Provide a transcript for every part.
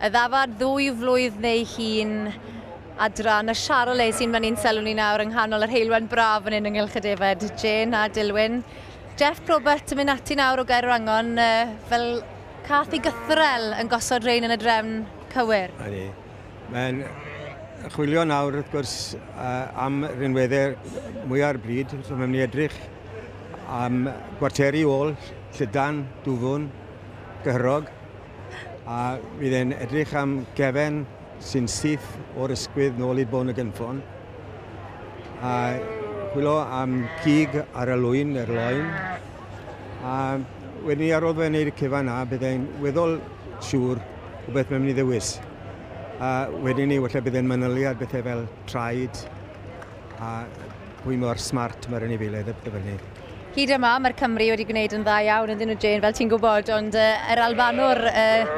Y ddafad 2 flwydd neu hŷn adran y Charolais sy'n fan ni'n sylw ni nawr yng nghanol yr heulwen braf fan hyn yng Nghylch y Defaid. Jane a Dilwyn. Jeff Probert yn mynd ati nawr o Gaerwrangon fel cath i gythrel yn gosod rein yn y drefn cywir. Ydy. Mae'n chwilio nawr, wrth gwrs, am rinweddau mwya'r bryd. So mae'n mynd i edrych am gwarteri ôl, llydan, dwfwn, gyhyrog. A fydd e'n edrych am gefen sy'n syth o'r ysgwydd nôl i'r bôn y gynffon. A chwilio am cig ar y lwyn, yr loen. A wedyn ar ôl fe wneud y cyfan na, bydd e'n weddol siŵr o beth mae'n mynd i ddewis. A wedyn ni, falle bydd e'n manylu ar bethau fel traed a pwy mor smart mae'r anifeiliaid a pethau fel 'ny. Hyd yma, mae'r Cymru wedi gwneud yn dda iawn ydyn nhw, Jane, fel ti'n gwybod, ond yr Albanwr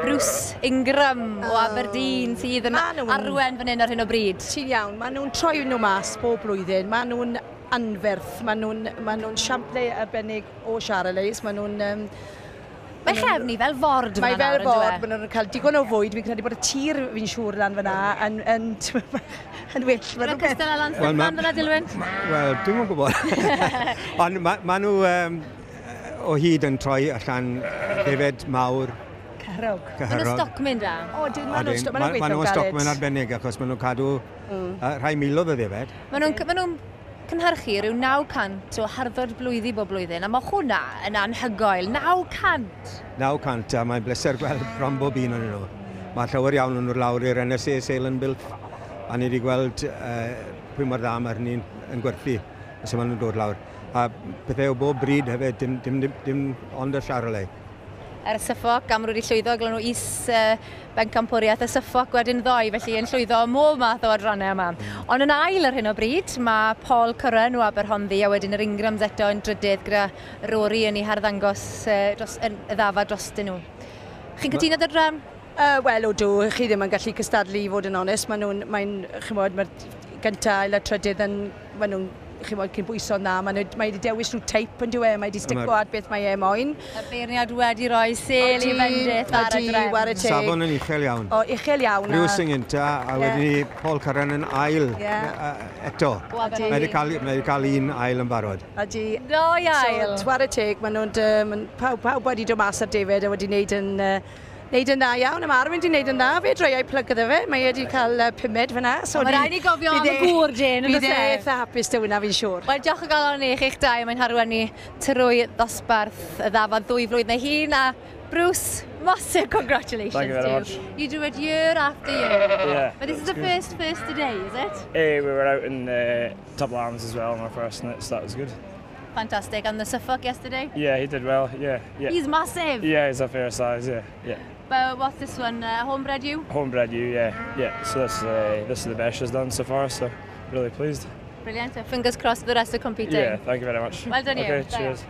Bruce Ingram o Aberdeen sydd yn arwen fan hyn ar hyn o bryd. Ti'n iawn, maen nhw'n troi nhw mas bob blwyddyn, maen nhw'n anferth, maen nhw siamplau arbennig o Charolais, maen nhw'n Mae chefn hi fel ford. Mae fel ford, maen nhw'n cael digon o fwyd. Fi'n credu bod y tir, fi'n siŵr, lan fyna yn well. Mae'n cystal â lan well, fyna, Dilwyn? Wel, dwi'm yn gwybod. Ond ma nhw o hyd yn troi allan defed mawr. Cyhyrog. Maen nhw'n stockmen da? O, dyn, maen nhw'n ma nhw'n stockmen arbennig achos maen nhw'n cadw rhai miloedd o ddefed. Maen nhw'n ma nhw cynhyrchu rhyw 900 o harddod blwyddi bob blwyddyn, a mae hwnna yn anhygoel. 900! 900, a mae'n bleser gweld bron bob un o'n nhw. Mae llawer iawn o'n nhw lawr i'r NSA Sale yn Builth, a ni wedi gweld pwy mor dda mae hynny'n yn gwerthu os maen nhw'n dod lawr. A pethau o bob bryd hefyd, dim ond y Charolais. Er Suffolk, am wedi llwyddo, glon nhw is bencampwriaeth y Suffolk wedyn ddoe, felly yn llwyddo mob math o adrannau yma. Ond yn ail ar hyn o bryd, mae Paul Curran o Aberhonddu a wedyn yr Ingrams eto yn drydydd gyda Rory yn ei harddangos dros, yn, y ddafad drostyn nhw. Chi'n cytuno â'r drefn? Wel, odw, chi ddim yn gallu cystadlu i fod yn onest. Maen nhw'n, mae'n, chymod, mae'r gyntaf, ail a trydydd yn, maen nhw'n, chymod, cyn bwyso na. Mae wedi dewis rhyw teip yn dweud, mae wedi stico at beth mae e moyn. Y beirniad wedi rhoi sêl i fendith ar y drefn. Safon yn uchel iawn. O, uchel iawn. Bruce yn gynta, a wedyn ni Paul Curran yn ail eto. Mae wedi cael un ail yn barod. Ydy. Ddoi ail. So, chwarae teg, maen nhw'n, pawb wedi dod mas ar David a wedi wneud yn dda iawn. A mae Arwyn wedi wneud yn dda. Fe dreiau plug iddo fe. Mae wedi cael pumed fyna. So mae rhaid ni gofio am y gŵr, Jane, yn Bydd e eitha hapus dy hwnna, fi'n siŵr. Wel, diolch o galon i chi'ch dau. Mae'n harwen ni trwy ddosbarth y ddafad 2 flwydd neu hŷn. A Bruce, massive congratulations. Thank you very to much. You do it year after year. Yeah. But this is the good. first today, is it? Hey, we were out in the top lambs as well on our first night, so that was good. Fantastic. And the Suffolk yesterday? Yeah, he did well. Yeah. He's massive. Yeah, he's a fair size. Yeah. But what's this one? Homebred ewe? Homebred ewe, yeah. So this is the best she's done so far. So really pleased. Brilliant. Fingers crossed for the rest of competing. Yeah, thank you very much. Well done you. Okay, cheers.